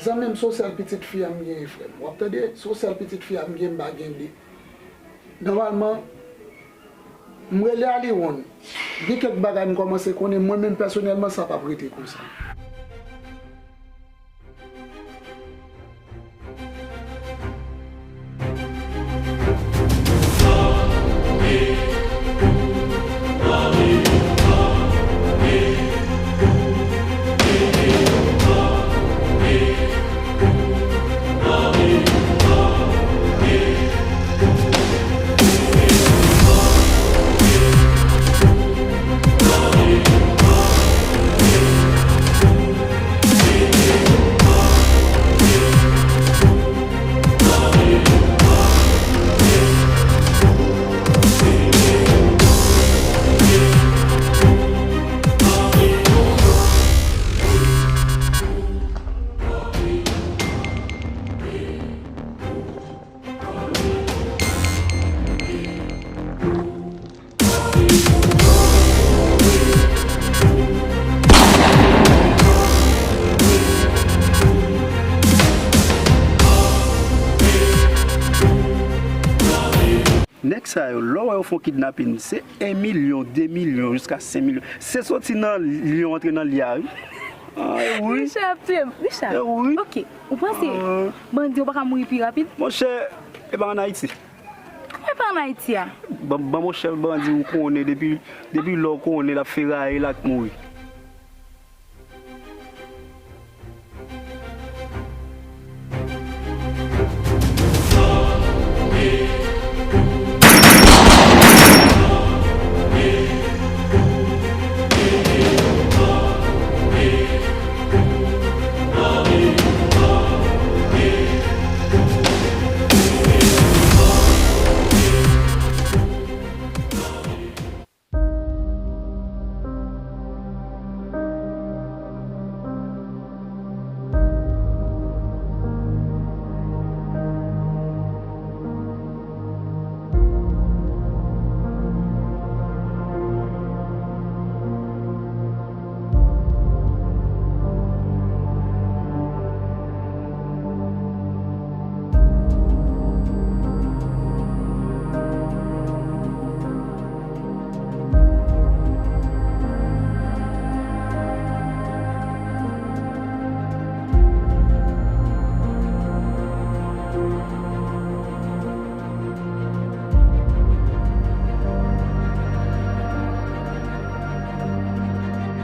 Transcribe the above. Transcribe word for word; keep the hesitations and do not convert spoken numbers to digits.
Zanmi m, se yon sèl pitit fi a m genyen, frè m. W ap tande? Se yon sèl pitit fi a m genyen, m pa gen de. Nòmalman, m rele Aliwon. Gen kèk bagay m kòmanse konnen, mwen menm pèsonèlman, sa p ap rete konsa. Nèg sa yo, lè w wè yo fè yon kidnapin, se en milyon, de milyon, jiska senk milyon. Se soti nan li yo antre nan li a, wi. Ah, e wi. Richard ap touye m. Richard, e wi. Ok, ou panse bandi yo pa ka mouri pi rapid? Monchè, e pa ann Ayiti. Kòman e pa ann Ayiti a? Ban, ban monchè bandi ou konnen depi, depi lè w konnen l ap feraye l ak mouri.